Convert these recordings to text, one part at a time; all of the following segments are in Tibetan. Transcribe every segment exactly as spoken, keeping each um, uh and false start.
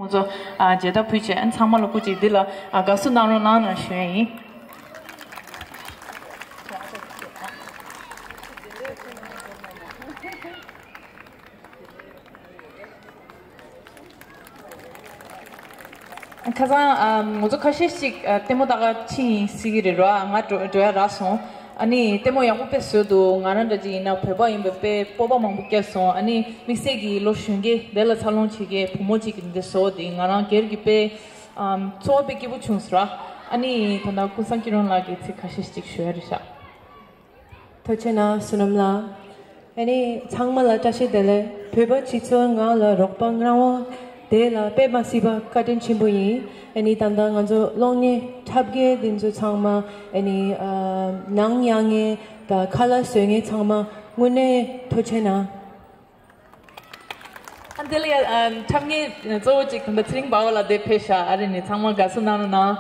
ཁོང་ཚོ་ཨ་མཇལ་དར་ཕུལ་བྱས། ཨ་ཚང་མ་ལ་སྐུ་མཁྱེན། འདི་ལ་ཨ་དགའ་བསུ་གནང་རོགས་གནང་ན་ཞུ་ཡ་ཡིན། ཁ་སང་ཨ་ང་ཚོ་ཁ་ཤས་ཤིག་ཨ་ལྟད་མོ་ལྟ་ག་ཕྱིན་ཡིན་སྲིད་ཀྱི་རེད་ར། ང་འགྲོ་འགྲོ་ཡ་རག་སོང་། ཨ་ནི་ལྟད་མོ་ཡག་པོ་དཔེ་བཟོས་འདུག་ང་རང་འདྲ་ཅིག་ཡིན་ན་བོད་པ་ཡིན་པའི་དཔེ་སྤོབས་པ་མང་པོ་སྐྱེས་སོང་། ཨ་ནི་དམིགས་བསལ་གྱི་ལོ་གཞོན་སྐྱེས་དེ་ལ་འཚར་ལོངས་བྱེད་མཁན་བུ་མོ་གཅིག་གིས་འདི་བཟོ་བ་འདི་ང་རང་སྒེར་གྱི་དཔེ་ཨམ་ཚོར་བ་དཔེ་སྐྱིད་པོ་བྱུང་སོང་ར། ཨ་ནི་ད་ལྟ་ཀུན་བཟང་སྐྱིད་གྲོང་ལགས་ཀྱིས་ཚིག་ཁ་ཤས་ཤིག་ཞུ་ཡ་རེད་ཤག་ཐུགས་རྗེ་གནང་བསོད་ནམས་ལགས། ཨ་ནི་ཚང་མ་ལ་བཀྲ་ཤིས་བདེ་ལེགས། བོད་པ་སྤྱི་ཚོགས་ནང་ལ་རོགས་པ་རང་དབང་དེ་ལ་དཔེ་མ་སྲིད་པ་བཀའ་དྲིན་ཆེན་པོ་ཡིན། ཨ་ནི་ད་ལྟ་ང་ཚོ་གློག་བརྙན་འཁྲབ་མཁན་འདི་ཚོ་ཚང་མ། ཨ་ནི་ཨ་ནང་ཡང་མཁན་དང་ཁ་ལག་བཟོ་མཁན་ཚང་མ་དངོས་གནས་ཐུགས་རྗེ་གནང་། ཨ་འདི་ལ་ཡ་ཨ་འཁྲབ་མཁན་གཙོ་བོ་གཅིག་ད་ལྟ་ཚེ་རིང་དཔའ་བོ་ལགས་འདིར་ཕེབས་ཤག་ཨ་རི་ནས། ཚང་མ་དགའ་བསུ་གནང་རོགས་གནང་།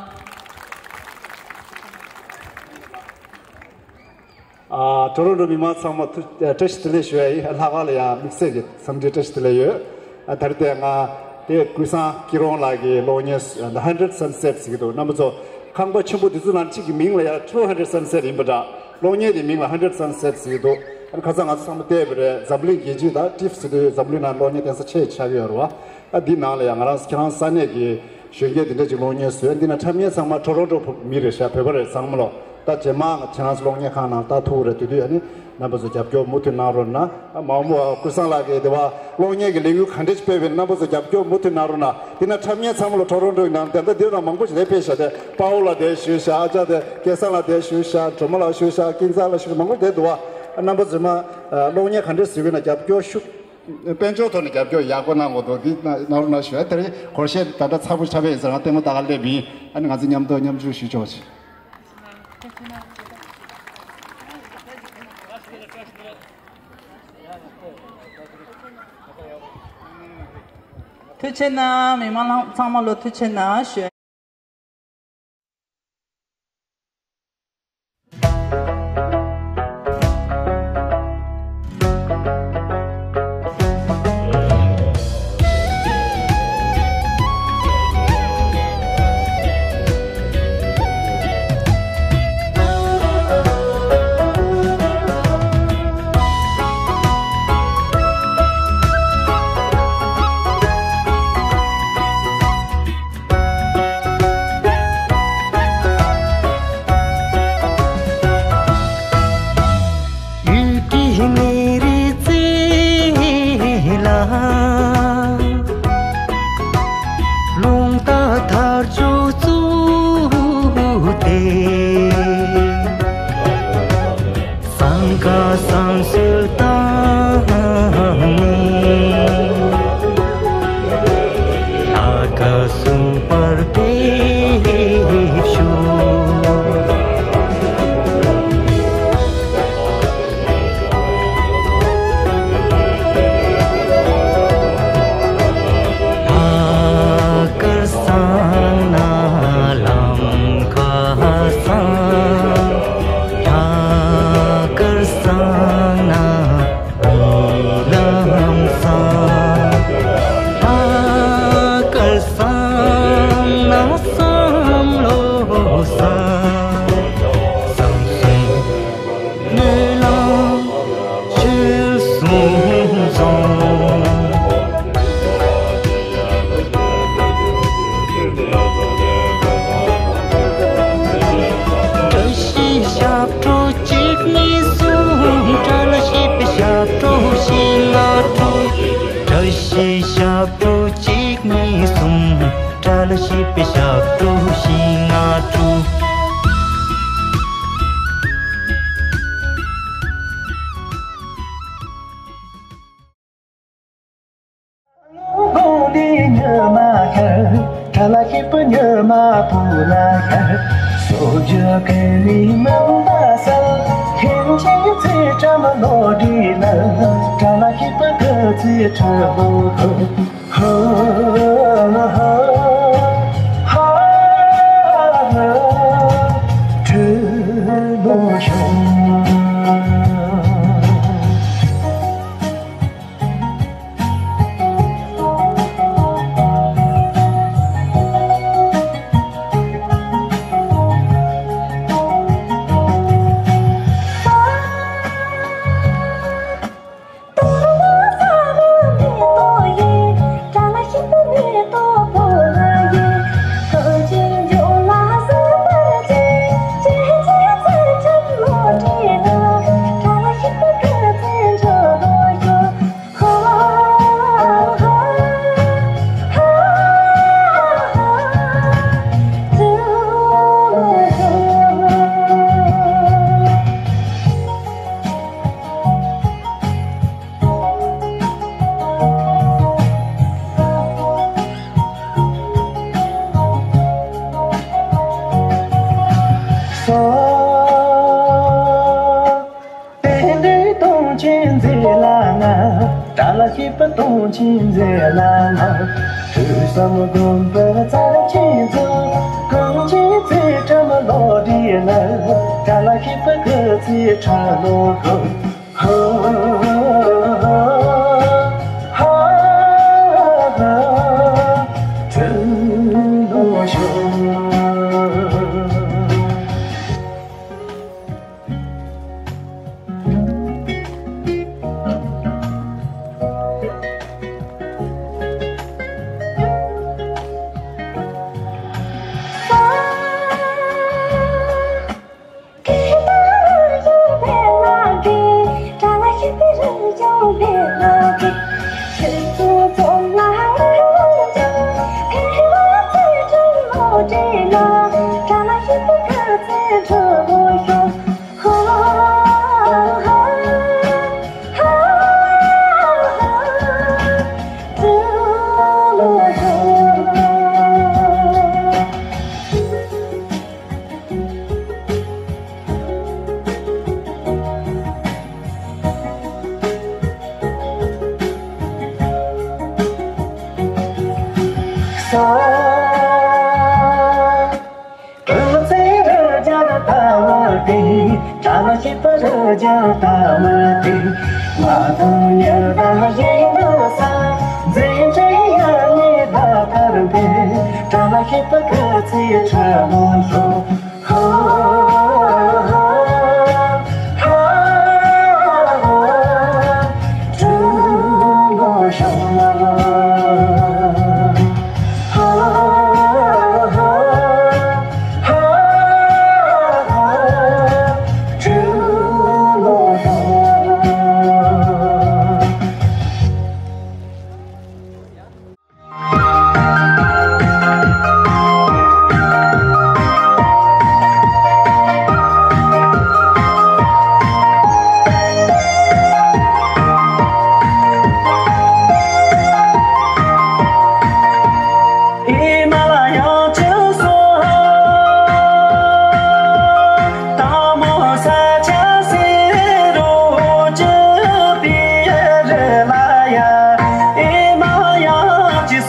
ཨ་ཊོ་རོན་ཊོ་མི་མང་ཚང་མ་ཐུ་ཨ་བཀྲ་ཤིས་བདེ་ལེགས་ཞུ་ཡ་ཡིན། ལྷག་དཀར་ལ་ཡང་དམིགས་བསལ་གྱི་འཚམས་འདྲི་བཀྲ་ཤིས་བདེ་ལེགས་ཡོད། ཨ་ད་རེས་དེ་ང་དེ་ཀུན་བཟང་སྐྱིད་གྲོང་ལགས་ཀྱི་གློག་བརྙན་The Hundred Sunsets ཟེར་གྱི་འདུག་རྣམ་པ་ཚོ་ཁང་པ་ཆེན་པོ་འདི་ཚོ་ནང་གཅིག་གི་མིང་ལ་ཡང་Two Hundred Sunsets ཡིན་པ་འདྲ། གློག་བརྙན་དེ་མིང་ལ་Hundred Sunsets ཟེར་གྱི་འདུག་ཨ་ཁ་སང་ང་ཚོ་ཚང་མ་བལྟས་པ་རེད། འཛམ་གླིང་རྒྱལ་སྤྱི་དང་ཊིཕ་ཟེར་དུས་འཛམ་གླིང་ནང་གློག་བརྙན་གཏན་ས་ཆེ་ཆགས་ཀྱི་ཡོད་རེད་བ། ཨ་འདི་ནང་ལ་ཡང་ང་རང་ཁྱེད་རང་ས་གནས་ཀྱི་གཞོན་སྐྱེས་འདི་འདྲ་ཅིག་གློག་བརྙན་བཟོས། འདི་ན་འཁྲབ་མཁན་ཚང་མ་ཊོ་རོན་ཊོ་མི་རེད་ཤག་བོད་པ་རེད། ཚང་མ་ལོ་ད་རྗེས་མ་ང་ཁྱེད་རང་ཚོ་གློག་བརྙན་ཁང་ནང་ལྟ་ཐུབ་རེད། དེ་དུས་ཨ་ནི་རྣམ་པ་ཚོ་རྒྱབ་སྐྱོར་མུ་མཐུད་གནང་རོགས་གནང་། ཨ་མ་མོ་ཨ་ཀུན་བཟང་ལགས་ཀྱིས་དེ་བ་གློག་བརྙན་གྱི་ལས་འགུལ་ག་འདྲ་ཅིག་སྤེལ་བའི་རྣམ་པ་ཚོ་རྒྱབ་སྐྱོར་མུ་མཐུད་གནང་རོགས་གནང་། འདི་ན་འཁྲབ་མཁན་ཚང་མ་ལོ་ཊོ་རོན་ཊོ་ཡིན་ནང་དེ་འདྲ་འདིར་ན་མང་པོ་ཞིག་རེད་ཕེབས་ཤག་དེ་པའོ་ལགས་དེ་ཞུས་ཤག་ཨ་ཅག་དེ་སྐལ་བཟང་ལགས་དེ་ཞུས་ཤག་སྒྲོལ་མ་ལགས་ཞུས་ཤག་ཀུན་བཟང་ལགས་ཞུས་ཤག་མང་པོ་དེ་འདུག་བ། རྣམ་པ་ཚོས་མ་ཨ་གློག་བརྙན་ག་འདྲ་བཟོས་ཀྱི་ན་རྒྱབ་སྐྱོར་ཤུགས། དཔལ་འབྱོར་ཐོག་ནས་རྒྱབ་སྐྱོར་ཡག་པོ་གནང་དགོས་འདུག་འདི་གནང་རོགས་གནང་ཞུ། དེ་རིང་སྒོར་གཞས་ད་ལྟ་ཚ་པོ་ཆགས་པ་ཡིན་ཟེར་ང་ལྟད་མོ་ལྟ་ག་སླེབས་ཡིན། ཨ་ནི་ང་ཚོ་མཉམ་དུ་མཉམ་ཞུགས་ཞུ་ཆོག་ཅིག་ཐུགས་རྗེ་གནང་། མི་མང་ཚང་མ་ལོ་ཐུགས་རྗེ་གནང་ཞུ། ཡུལ་གྱི་གནས་རི་རྩེ་ལ་རླུང་རྟ་དར་ལྕོག་བཙུགས་ཏེ། སང་ཀ་སང་སུ་དང་ནི། ལྷ་ཀ་སུ་པར་ཕེབས་ཤོག་ལྷ་དཀར་སང་ན་ལམ་ཁ་སང་། ལྷ་དཀར་སང་ན་མི་ལམ་སང་། ལྷ་དཀར་སང་ན་བསམ་བློ་སང་། བསམ་སེམས་སྨོན་ལམ་ཆོས་གསུང་རྫོང་། བཀྲ་ཤིས་ཞབས་བྲོ་གཅིག་གཉིས་གསུམ། བཀྲ་ལ་ཤིས་པའི་ཞབས་བྲོ་བཞི་ལྔ་དྲུག་བཀྲ་ཤིས་ཞབས་བྲོ་གཅིག་གཉིས་གསུམ། བཀྲ་ལ་ཤིས་པའི་ཞབས་བྲོ་བཞི་ལྔ་དྲུག་དགུང་ལི་ཉི་མ་ཤར། བཀྲ་ལ་ཤིས་པའི་ཉི་མ་བུ་ལ་ཤར། སོ་བརྒྱ་གི་ལི་མང་པ་སལ། ཁྱིམ་ཆེན་ཚེ་བཀྲ་མ་ལོ་འདི་ལ། བཀྲ་ལ་ཤིས་པའི་གི་ཚེ་ཁྲི་ལོ་ཧོ། ཧ་ཧ་ཧ་ཧ། ཁྲི་ལོ་ཤོ། ཆེན་མཛད་ལ་ན། ཐོས་བསམ་སྒོམ་པའི་རྩལ་ཆེན་རྫོགས། གང་ཕྱིན་ཚེ་ཁྲ་མོ་ལོག་འདྲེན་ལ། དགྲ་ལ་ཤེས་པ་དགའ་ཚེ་ཁྲ་མོ་ཤོར། ཧ་ཧ་ཧ་ཧ། ཁྲ་མོ་ཤོར།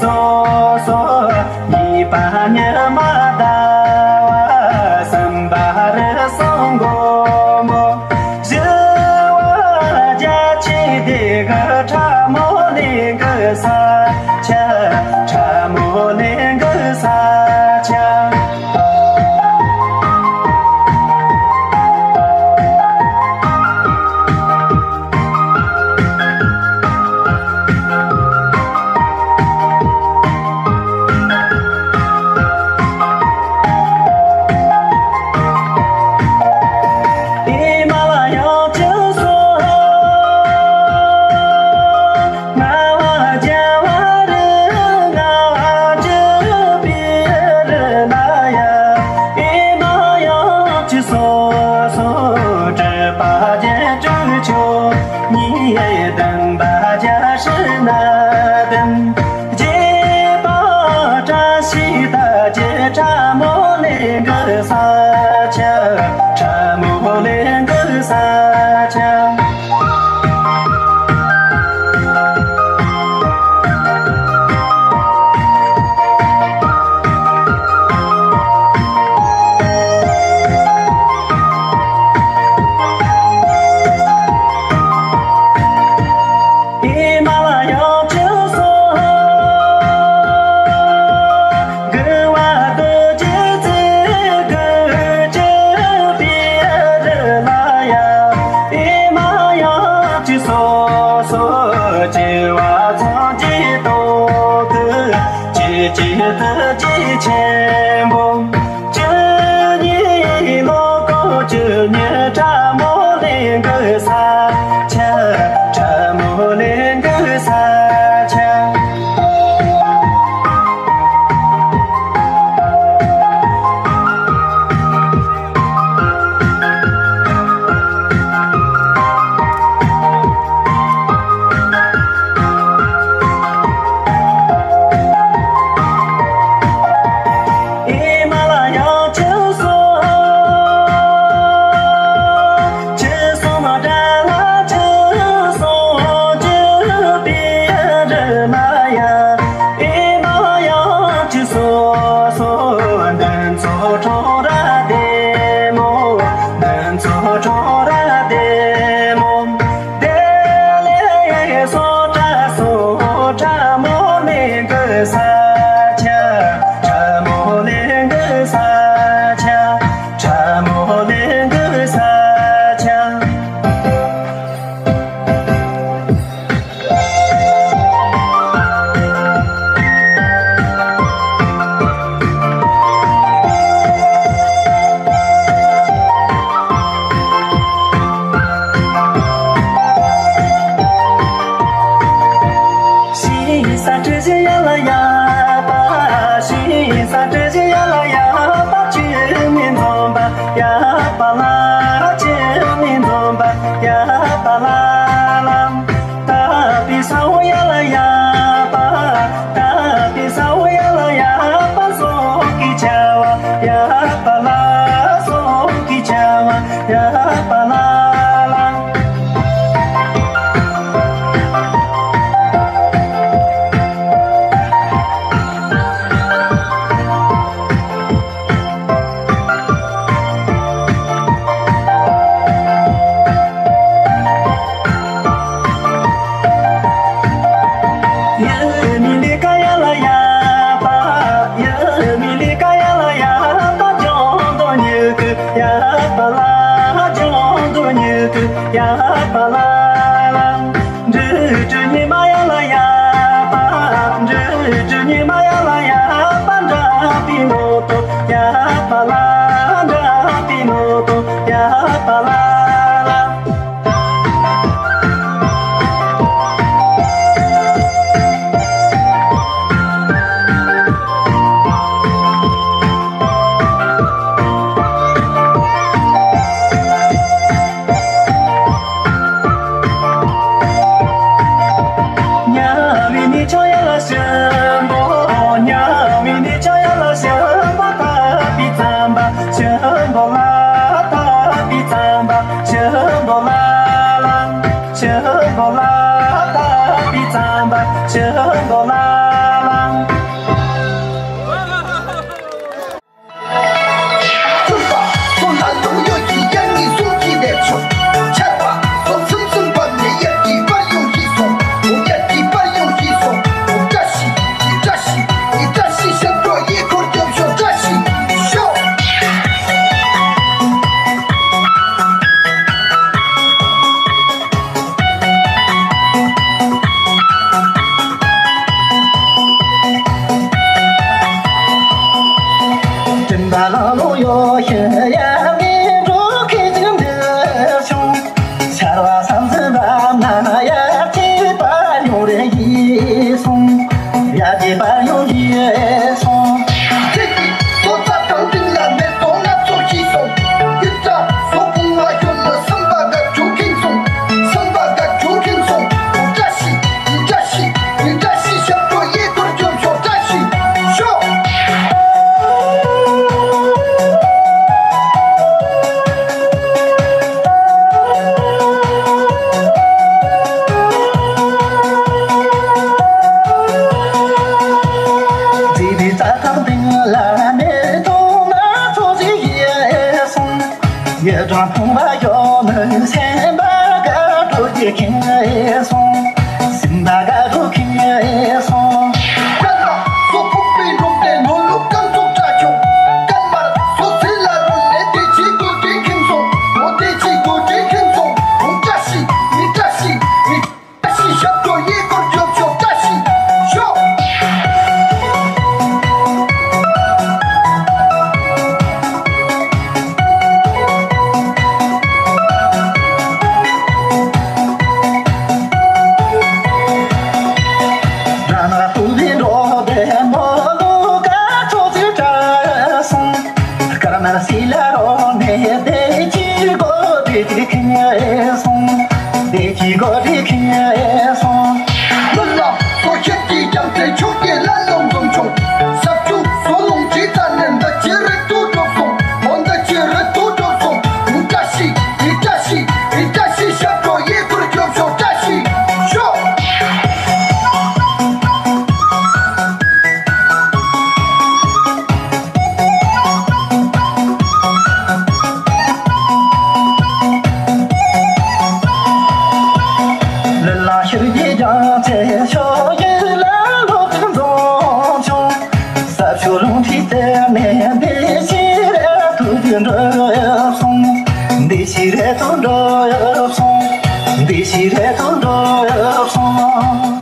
སོ་སོ་གཉིས་པ་ཉི་མ་ཟླ་བ་གསུམ་པ་རུ་སོང་དགོང་མོ། བཞི་བ་རྒྱ་ཆེ་དེ་གི་ཁྲ་མོ་ལེན་གི་ས་ཆ། ཁྲ་མོ་ལེན་གི་ས་ཆ། སོ་སོ་སྒྲུབ་པ་རྒྱན་དྲུག་མཆོག་ཉིས་བདུན་པ་རྒྱ་ཧྲི་ནན་དན། རྒྱས་པ་བཀྲ་ཤིས་རྟགས་བརྒྱད་ཁྲ་མོ་ལེན་གི་ས་ཆ། ཁྲ་མོ་ལེན་གི་ས་ཆ། སོ་སོ་བྱེ་བ་ཚང་གི་ཏོག་ཏུ་ཇི་ཇི་ལྟར་ཇི་ཆེན་པོ། ཇི་སྙེད་ལོ་ཀོ་ཇི་སྙེད་ཁྲ་མོ་ལེན་གི་ས་ཆ། ཁྲ་མོ་ལེན་གི་ས་ཆ། ཡེ་གྲོང་ཕུང་བ་ཡོད་ནི་སེམས་པ་དགའ་སྤྲོ་གི་ཁེངས་སོང་། སེམས་པ་དགའ་སྤྲོ་ཁེངས་སོང་། ཀ་ན་སོ་ཕུག་པའི་འབྲོག་སྡེ་ནོར་ལུག་སྐམ་ཚོགས་བཀྲ་ཆོག་ཀན་མར་སོ་སི་ལ་རོ་ནས་བདེ་སྐྱིད་སྒོ་འདྲེན་ཁེངས་སོང་། འོ་བདེ་སྐྱིད་སྒོ་འདྲེན་ཁེངས་སོང་། འོ་བཀྲ་ཤིས་མི་བཀྲ་ཤིས་མི། བཀྲ་ཤིས་ཞབས་བྲོ་ཡེ་སྐོར་རྒྱོབ་ཤོག་བཀྲ་ཤིས་ཤོག་སྐར་མ་སི་ལ་རོ་ནས་བདེ་སྐྱིད་སྒོ་འདྲེན་ཁེངས་སོང་། བདེ་སྐྱིད་སྒོ་འདྲེན་ཁེངས་སོང་། ལོ་ལ་སོ་ཤེད་ཀྱི་རྒྱང་ཚད་ཆུ་སྐྱེས་ལ་ལོ་འཛོམས་བྱུང་། ཞབས་ཆུ་སོ་ལོང་ཅི་ཙམ་ནས་འདི་ཕྱི་རི་ཏུ་འགྲོ་སོང་། འོ་འདི་ཕྱི་རི་ཏུ་འགྲོ་སོང་། བཀྲ་ཤིས་བཀྲ་ཤིས་བཀྲ་ཤིས་ཞབས་བྲོ་ཡེ་སྐོར་རྒྱོབ་ཤོག་བཀྲ་ཤིས་ཤོག་ལུས་ལ་ཤུགས་ཀྱིས་ཀྱང་ཚེ་ཤོག་ཡིད་ལ་ལོ་ཚིག་འཛོམས་བྱུང་། ས་ཆུ་ལུང་ཁྲིད་དེ་ནས་འདི་ཕྱི་རེ་ཐུག་གི་འགྲོ་སོང་། འདི་ཕྱི་རེ་ཐུག་འགྲོ་སོང་། འདི་ཕྱི་རེ་ཐུག་འགྲོ་སོང་།